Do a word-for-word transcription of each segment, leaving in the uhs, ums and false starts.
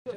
Da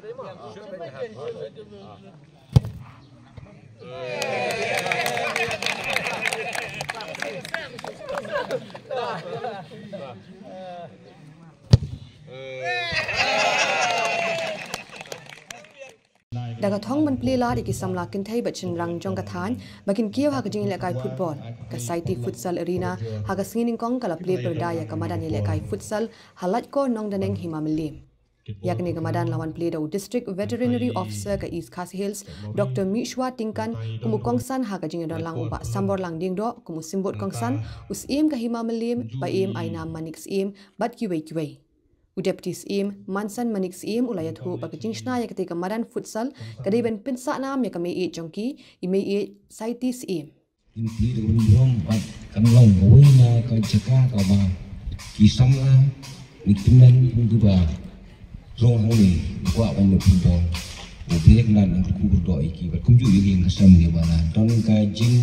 ka thong ban plie lad ïa ki samla kynthei bad shynrang jong ka thaiñ ba kin kiew ha ka jingïalehkai football, ka Saiti Futsal Arena ha ka sngi nyngkong ka la plie pyrda ïa ka madan ïalehkai futsal ha Laitkor Nongdaneng, Hima Mylliem. Ïa kane ka madan la wan plie da u District Veterinary Officer ka East Khasi Hills, Doctor Mihshwa Tyngkan, kum u kongsan ha ka jingïadonlang u Bah Samborlang Diengdoh kum u symbud kongsan, u Syiem ka Hima Mylliem, Bah Im Ainam Manik Syiem, bad kiwei kiwei. U Deputy Syiem Mansan Manik Syiem u la ïathuh ba ka jingshna ïa katei ka madan futsal ka dei ban pynsah nam ïa ka meiieit jong ki, i meiieit Saiti Syiem. Kin plie da ka burom bad kan long kawei na ka jaka kaba ki samla, ki tymmen, kum kiba rung hangne, ki kwah ban leh football. U Blei Kynrad un kyrkhu kyrdoh ïa ki bad kumjuh ïa ki nongkyrshan kiba la don ka jing,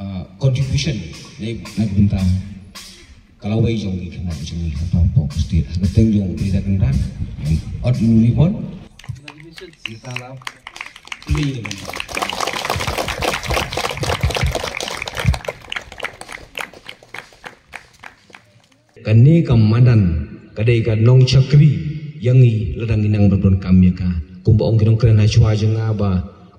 ah, contribution na, na ka bynta ka lawei jong ki khynnah jong ngi hapoh ka state. Ha ka kyrteng jong U Blei Kynrad, ot ïa u ribbon. Kane ka madan ka dei ka nongshakri ïa ngi lada ngi nang ba donkam ïa ka. Kumba ong ki nongkren ha shuwa jong nga ba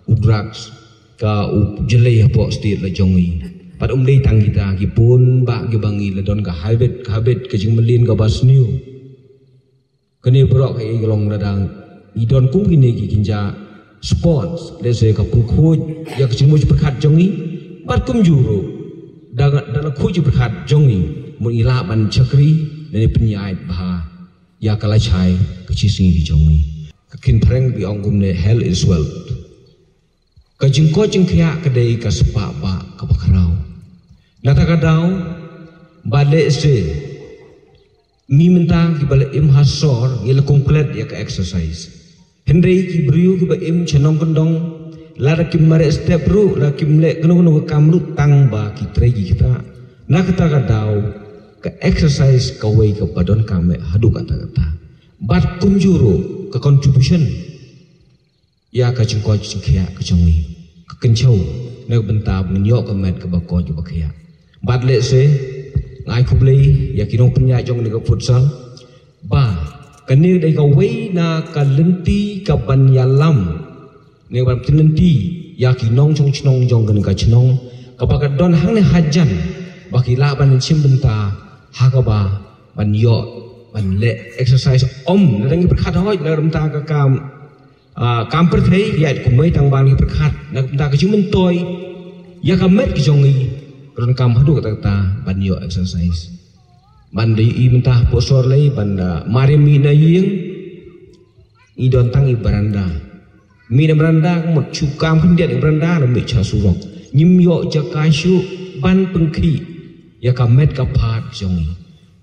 u drugs ka u jlei hapoh state la jong ngi. Bad um dei tang kita, ki bun bah kiba ngi la don ka habit, ka habit ka jingmlien kaba sniew. Kane baroh kaei ka long lada ngi don kum kine ki kynja sports, lehse ka pynkhuid ïa ka jingmut jingpyrkhat jong ngi. Bad kumjuh ruh da, da la khuid jingpyrkhat jong ngi, mut ngi lah ban shakri lane pynïaid bha ïa ka lashai ka shisngi ka jong ngi. Ka ktien phareng ki ong kumne, health is wealth. Ka jingkoit jingkhiah ka dei ka spah bah kaba khraw. Na kata ka daw, ba lehse ngi mynta kiba la im ha sor ngi la kum klet ïa ka exercise. Hynrei ki briew kiba im sha nongkyndong, lada kim mareh step ruh, lada kim leh kano kano ka kam ruh, tang ba ki trei ki ktah. Na kata ka daw, ka exercise kawei kaba donkam eh haduh katta katta. Bad kumjuh ruh ka contribution ïa ka jingkoit jingkhiah ka jong ngi, ka kynchew na ka bynta ba ngin ïoh ka met kaba koit kaba khiah. Bad lehse nga ai khublei ïa ki nongpynïaid jong kane ka futsal, ba kane dei kawei na ka lynti kaban ïalam, ne ban pynlynti ïa ki nongshong shnong jong kane ka shnong, kaba ka don hangne hajan, ba ki lah ban shim bynta ha kaba ban ïoh ban leh exercise, ym lada ngi pyrkhat hooid na ka bynta ka kam, ah, kam pyrthei, ïaid kumwei tang ba ngi pyrkhat na ka bynta ka jingmyntoi ïa ka met ka jong ngi, ka donkam haduh katta katta ban ïoh exercise. Ban da ïohi mynta hapoh sor lei ban, ah, mar ïa mih na ïing, ngi don tang i baranda. Mih na baranda, ka mut shu kam khyndiat i baranda, na mih sha surok. Ngim ïoh jaka shuh ban pynkhih ïa ka met ka phad jong ngi.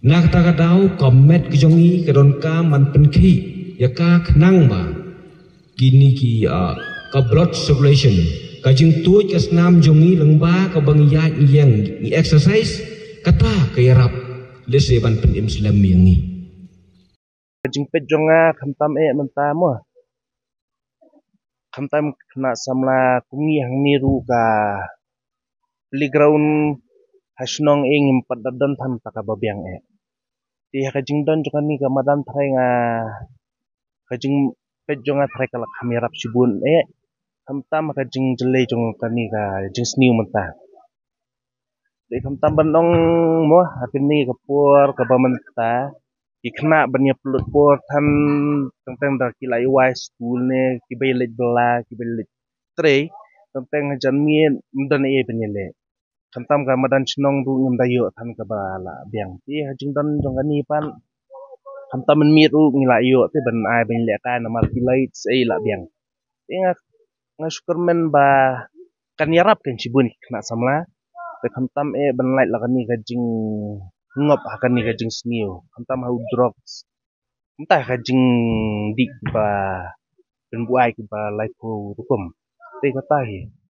Na kata ka daw ka met ka jong ngi ka donkam ban pynkhih ïa ka khnang ba kine ki, ah, ka blood circulation, ka jingtuid ka snam jong ngi lyngba kaba ngi ïaid ngi ïeng ngi exercise, kata ka ïarap lehse ban pynim slem ïa ngi. Ka jingpeit jong nga khamtam eh mynta mo. Khamtam khynnah samla kum ngi hangne ruh ka playground ha shnong eh ngim pat da don than ta kaba biang eh. Te ha ka jingdon jong kane ka madan tharai nga, ka jingpeit jong nga tharai ka la kham ïarap shibun eh. Khamtam ha ka jingjlei jong kane ka jingsniew mynta. Dei khamtam ban ong mo, ha kane ka por kaba mynta ki khynnah ban ïa pynlut por than teng teng da ki la ïa wai skul ne kiba ïa leit bylla, kiba ïa leit trei, teng teng hajan miet ym don ei ban ïa leh. Khamtam ka madan shnong ruh ngim da ïoh than kaba la biang. Te ha jingdon jong kane pat khamtam mynmiet ruh ngi la ïoh te ban ai ban lehkai namar ki lait ei la biang. Te nga, nga shu kyrmen ba kan ïarap kan shibun ki khynnah samla. Te khamtam eh ban lait la kane ka jingngop ha kane ka jingsniew. Khamtam ha u drugs. Mynta ka jingdih kiba pynbuaid kiba laiphew rukom. Te kata hi.